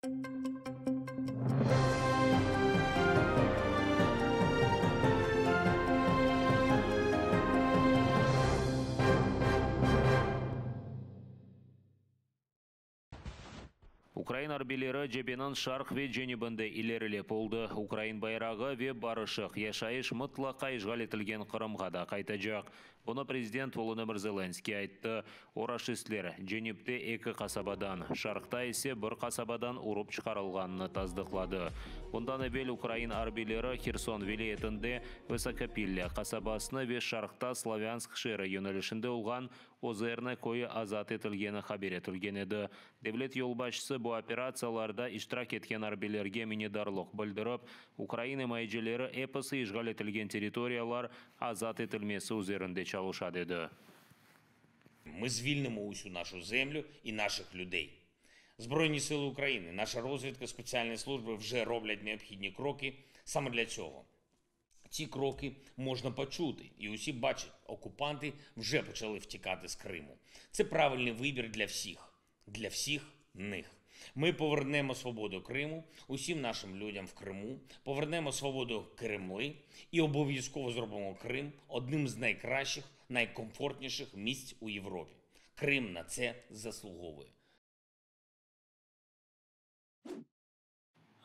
Ukrain arbiyleri cebeniñ şarq ve cenübinde ilerilep oldı. Ukrain bayrağı ve barışıq yaşayış mıtlaqa işğal etilgen Qırımğa da qaytacaq. Bunı prezident Volodımır Zelenskıy ayttı. O, raşistler cenüpte eki qasabadan, şarqta ise bir qasabadan urıp çıqarılğanını tasdıqladı. Bundan evel ukrain arbiyleri Herson vilâyetinde Vısokopillâ qasabasını ve şarqta Slavânsk şeeri yönelişinde olğan Ozerne köyü azat etilgeni haber etilgen edi. Devlet yolbaşçısı bu operatsiyalarda iştirak etken arbiylerge minnetdarlıq bildirip, ukrain imayecileri episi işğal etilgen territoriyalar azat etilmesi üzerinde çalışa, dedi. Mı zvilnımo usю naşu zemlю i naşıh lüdey. Zbroyni sily Ukrainy, naşa rozvidka, spetsialni slujby vje roblять neobhidni kroky same dlâ tsogo. Ці кроки можна почути, і усі бачать, окупанти вже почали втікати з Криму. Це правильний вибір для всіх, для всіх них. Ми повернемо свободу Криму усім нашим людям в Криму, повернемо свободу Кремли і обов'язково зробимо Крим одним з найкращих, найкомфортніших місць у Європі. Крим на це заслуговує.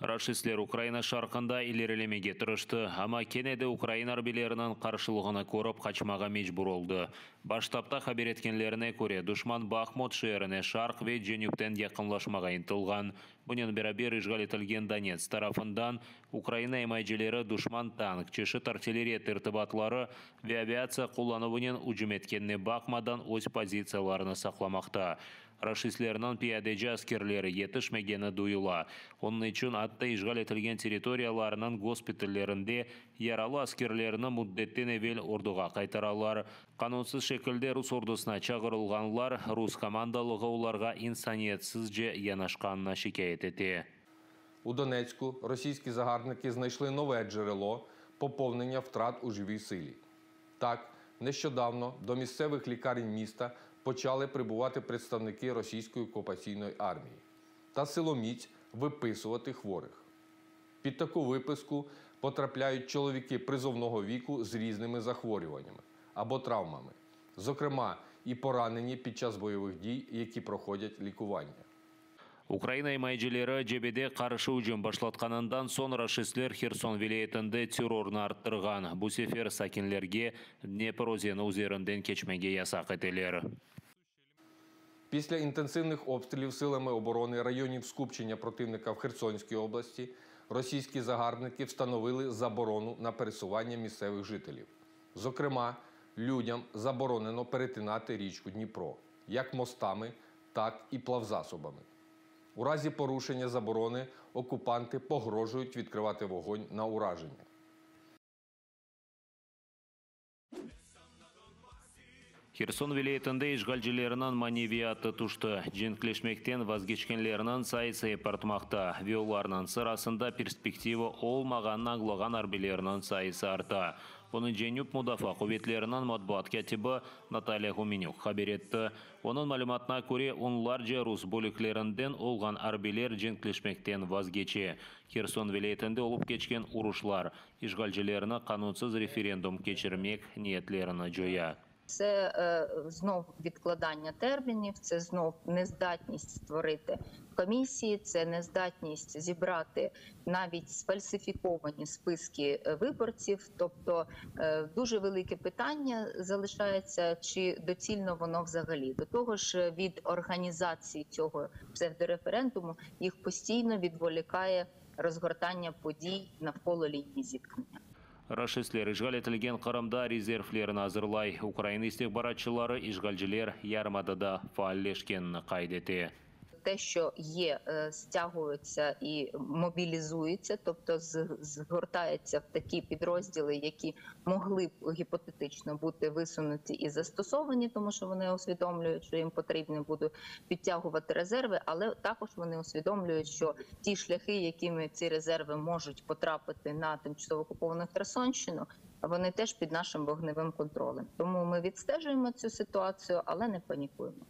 Raşistler Ukraina şarqında ilerilemege tırıştı, amma kene de ukrain arbiyleriniñ qarşılığını körip qaçmağa mecbur oldı. Baş ştabda haber etkenlerine köre, duşman Bahmut şeerine şarq ve cenüpten yaqınlaşmağa ıntılğan. Bunen beraber işğal etilgen Donetsk tarafından Ukraina imayecileri duşman tank, çeşit artilleriya tertibatları ve aviatsiya qullanuvınen ücüm etkenine baqmadan öz pozitsiyalarını saqlamaqta. Raşistlerniñ piyadeci askerleri yetişmegeni duyula. Onıñ içün atta işğal etilgen territoriyalarnıñ gospitallerinde yaralı askerlerni müddetten evel orduğa qaytaralar. Qanunsız şekilde rus ordusına çağırılğanlar rus komandalığı olarğa insaniyetsizce yanaşqanına şikâyet ete. У Донецьку російські загарбники знайшли нове джерело поповнення втрат у живій силі. Так, нещодавно до місцевих лікарень міста почали прибувати представники російської окупаційної армії та силоміць виписувати хворих. Під таку виписку потрапляють чоловіки призовного віку з різними захворюваннями або травмами, зокрема і поранені під час бойових дій, які проходять лікування. Ukraina imayecileri cebede qarşı ücüm başlatqanından soñ raşistler Herson vilâyetinde terrornı arttırğan. Bu sefer sakinlerge Dnepr özeni üzerinden keçmege yasaq eteler. Після інтенсивних обстрілів силами оборони районів скупчення противника в Херсонській області російські загарбники встановили заборону на пересування місцевих жителів. Зокрема, людям заборонено перетинати річку Дніпро як мостами, так і плавзасобами. У разі порушення заборони окупанти погрожують відкривати вогонь на ураження. Herson vilâyetinde işğalcilerniñ maneviyatı tüşti, cenkleşmekten vazgeçkenlerniñ sayısı ep artmaqta ve olarnıñ sırasında perspektiva olmağanını añlağan arbiylerniñ sayısı arta. Bunı Cenüp mudafaa quvetleriniñ matbuat kâtibi Natalya Ğumenük haber etti. Onıñ malümatına köre, onlarca rus bölüklerinden olğan arbiyler cenkleşmekten vazgeçe. Herson vilâyetinde olıp keçken uruşlar, işğalcilerni qanunsız referendum keçirmek niyetlerini coya. Це знов відкладання термінів, це знов нездатність створити комісії, це нездатність зібрати навіть сфальсифіковані списки виборців. Тобто дуже велике питання залишається, чи доцільно воно взагалі. До того ж, від організації цього псевдореферендуму їх постійно відволікає розгортання подій навколо лінії зіткнення. Raşistler işğal etilgen Qırımda rezervlerini azırlay. Ukraina istihbaratçıları işğalciler yarımadada faalleşkenini qayd ete. Те, що є, стягується і мобілізується, тобто згортається в такі підрозділи, які могли б гіпотетично бути висунуті і застосовані, тому що вони усвідомлюють, що їм потрібно буде підтягувати резерви, але також вони усвідомлюють, що ті шляхи, якими ці резерви можуть потрапити на тимчасово окуповану Херсонщину, вони теж під нашим вогневим контролем. Тому ми відстежуємо цю ситуацію, але не панікуємо.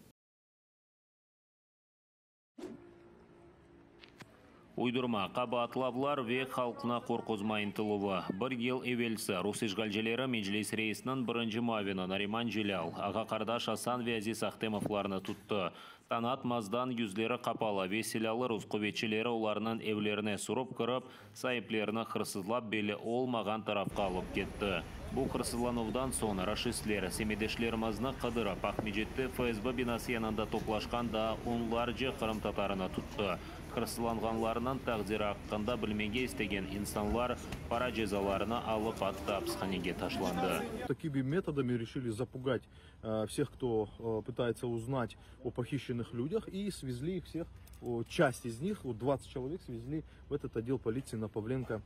Uydurma qabaatlavlar ve halqnı qorquzma ıntıluvı. Bir yıl evelsi rus işğalcileri Meclis reisiniñ birinci muavini Nariman Celâl, ağa-qardaş Asan ve Aziz Ahtemovlarnı tuttı. Tañ atmazdan yüzleri qapalı ve silâlı rus quvetçileri olarnıñ evlerine sürip kirip, saiplerini hırsızlap belli olmağan tarafqa alıp ketti. Bu hırsızlanuvdan soñ raşistler, semetdeşlerimizni qıdırıp, Aqmescitte FSB binası yanında toplaşqan daa onlarca qırımtatarını tuttı. Hırsızlanğanlarnıñ taqdiri aqqında bilmege istegen insanlar para cezalarını alıp, atta apishanege taşlandı. Такими методами решили запугать всех, кто пытается узнать о похищенных людях, и свезли их всех, часть из них, вот 20 человек свезли в этот отдел полиции на Павленко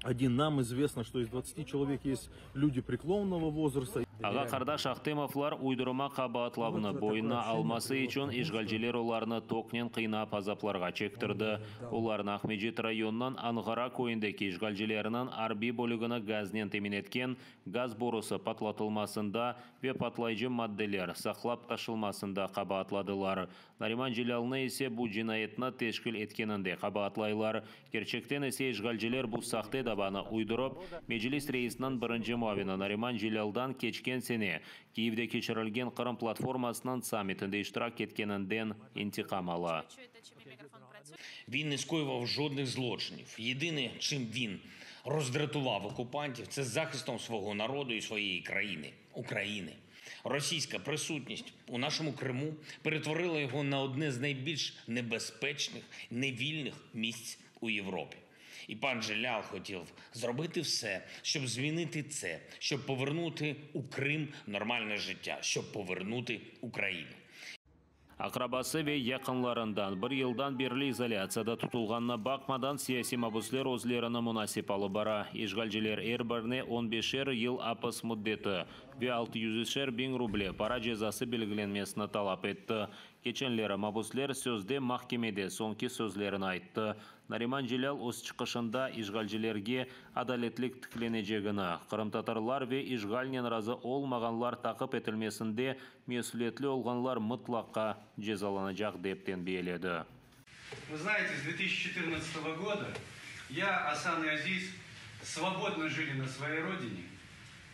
1. Нам известно, что из 20 человек есть люди преклонного возраста. Ağa-qardaş Ahtemovlar uydurma qabaatlavnı boynuna alması içün işğalciler olarnı toknen qıynap azaplarğa çektirdi. Olarnı Aqmescit rayonınıñ Anğara köyündeki işğalcilerniñ arbiy bölügini gaznen temin etken gaz borusı patlatılmasında ve patlayıcı maddeler saqlap taşılmasında qabaatladılar. Nariman Celâlnı ise bu cinayetni teşkil etkeninde qabaatlaylar. Kerçekten ise işğalciler bu sahte davanı uydurıp, Meclis reisiniñ birinci muavini Nariman Celâldan keçken sene Kiyevde keçirilgen Qırım platformasınıñ sammitinde iştirak etkeninden intiqam ala. Він не скоював жодних злочинів. Єдине, чим він роздратував окупантів, це захистом свого народу і своєї країни України. Російська присутність у нашому Криму перетворила його на одне з найбільш небезпечних, невільних місць у Європі. І пан Джелял хотів зробити все, щоб змінити це, щоб повернути у Крим нормальне життя, щоб повернути Україну. Aqrabası ve yaqınlarından bir yıldan berli izolâtsiyada tutulğanına baqmadan, siyasiy mabüsler özlerini munasip alıp bara. İşğalciler er birine on beşer yıl apis müddeti ve altı yüzüşer biñ ruble para cezası belgilenmesini talap etti. Keçenleri mabüsler sözde mahkemede soñki sözlerini ayttı. Nariman Celâl öz çıqışında işğalcilerge adaletlik tiklenecegini, qırımtatarlar ve işğalnen razı olmağanlar taqip etilmesinde mesülietli olğanlar mıtlaqa cezalanacaq, dep tenbiyeledi. Вы знаете, с 2014 года я, Асан и Азиз свободно жили на своей родине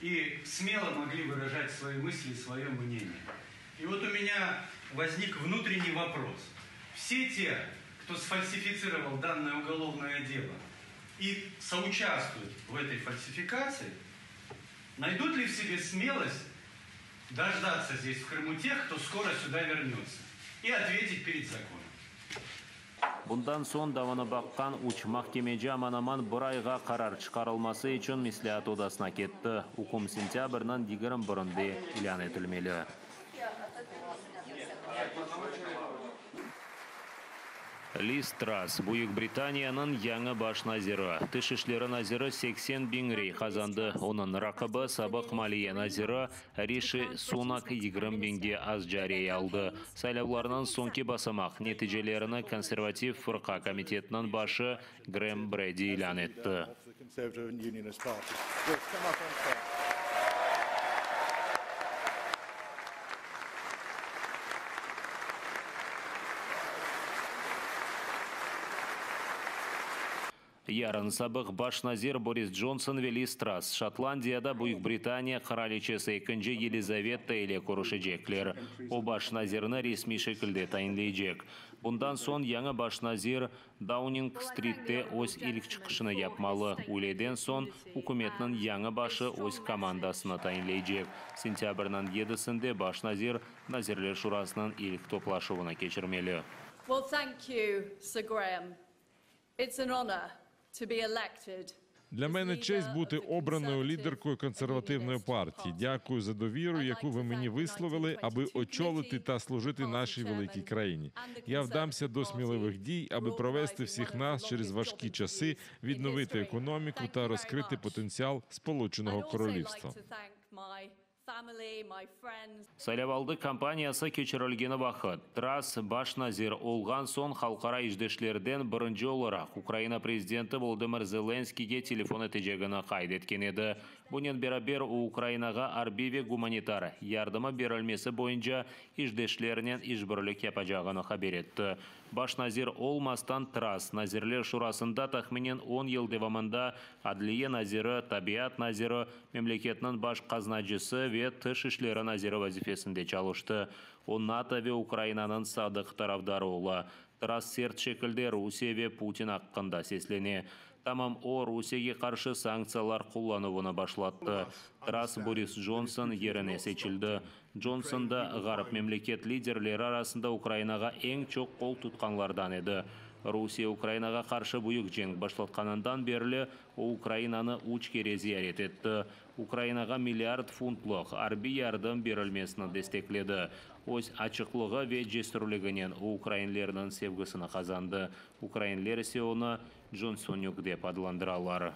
и смело могли выражать свои мысли и свое мнение. И вот у меня возник внутренний вопрос. Все те, кто сфальсифицировал данное уголовное дело и соучаствуют в этой фальсификации, найдут ли в себе смелость дождаться здесь, в Крыму, тех, кто скоро сюда вернется, и ответить перед законом? Bundan soñ davanı baqqan üç mahkemeci aman-aman bir ayğa qarar çıqarılması içün mesleat odasına ketti. Üküm sentâbrniñ 21-inde ilân etilmeli. Liz Trass, Büyük Britaniyanıñ yañı baş naziri, tış işleri naziri 80 biñ rey qazandı. Onıñ raqibi, sabıq maliye naziri Rişi Sunak 20 biñge azca rey aldı. Saylavlarnıñ soñki basamaq neticelerini Konservativ fırqa komitetiniñ başı Grem Bredi ilân etti. Yarın sabıq baş nazir Boris Conson ve Liz Trass Şotlandiyada Büyük Britaniya qıraliçesi ekinci Yelizaveta ile körüşecekler. O, baş nazirni resmiy şekilde tayinleycek. Bundan soñ yañı baş nazir Dauning-stritte öz ilk çıqışını yapmalı. Üyleden soñ ükümetniñ yañı başı öz komandasını tayinleycek. Sentâbrniñ yedisinde baş nazir Nazirler şurasınıñ ilk toplaşuvını keçirmeli. Well, thank you, Sir Graham. It's an honour to be elected Для мене честь бути обраною лідеркою консервативної партії. Дякую за довіру, яку ви мені висловили, аби очолити та служити нашій великій країні. Я вдамся до сміливих дій, аби провести всіх нас через важкі часи, відновити економіку та розкрити потенціал Сполученого Королівства. Saylavaldı kampaniyası keçirilgeni vaqıt, Trass baş nazir olğan soñ halqara işdeşlerden birinci olaraq Ukraina prezidenti Volodımır Zelenskiyge telefon etecegini qayd etken edi. Bunen beraber o, Ukrainağa arbiy ve gumanitar yardımı berilmesi boyunca işdeşlerinen işbirlik yapacağını haber etti. Baş nazir olmastan Trass, Nazirler şurasında tahminen on yıl devamında adliye naziri, tabiat naziri, memleketniñ baş qaznacısı ve tış işleri naziri vazifesinde çalıştı. O, NATO ve Ukrainanıñ sadıq tarafdarı ola. Trass sert şekilde Rusiye ve Putin aqqında seslene. Tamam o, Rusiyege qarşı sanktsiyalar qullanuvını başlattı. Trass Boris Johnson yerine seçildi. Johnson da ğarp memleket liderleri arasında Ukrainağa eñ çoq qol tutqanlardan edi. Rusiye Ukrainağa qarşı büyük cenk başlatqanından berli o, Ukrainanı üç kere ziyaret etti. Ukrainağa milliard funtlıq arbiy yardım berilmesini destekledi. Öz açıqlığı ve cesürliginen o, ukrainlerniñ sevgisini qazandı. Ukrainler ise onı Johnsonük dep adlandıralar.